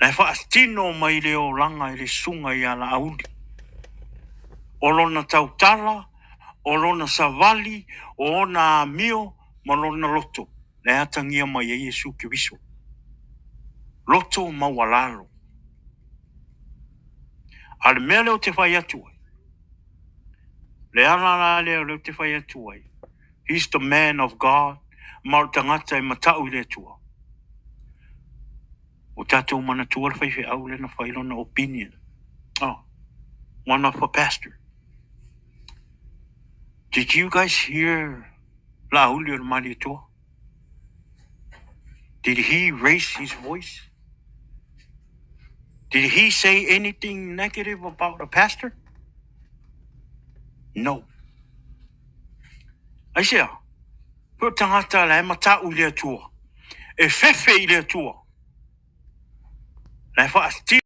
Na e faatino mai le olaga i le susuga ia Laauli. O lona tautala, o lona savali, o ona amio ma lona loto na e atagia mai ai Iesu Keriso. Loto maualalo. A o le mea lea ou te fai atu ai, le ala la lea o lea ou te fai atu ai, he's the man of God, ma o le tagata e matau i le Atua. Ua tatou manatua le faifeau lea na fai lona opinion. Oh, one of a pastor. Did you guys hear Laauli o le Malietoa? Did he raise his voice? Did he say anything negative about the pastor? No. Aisea, Ko tangata la e matau i le Atua, e fefe i le Atua, la e faatino.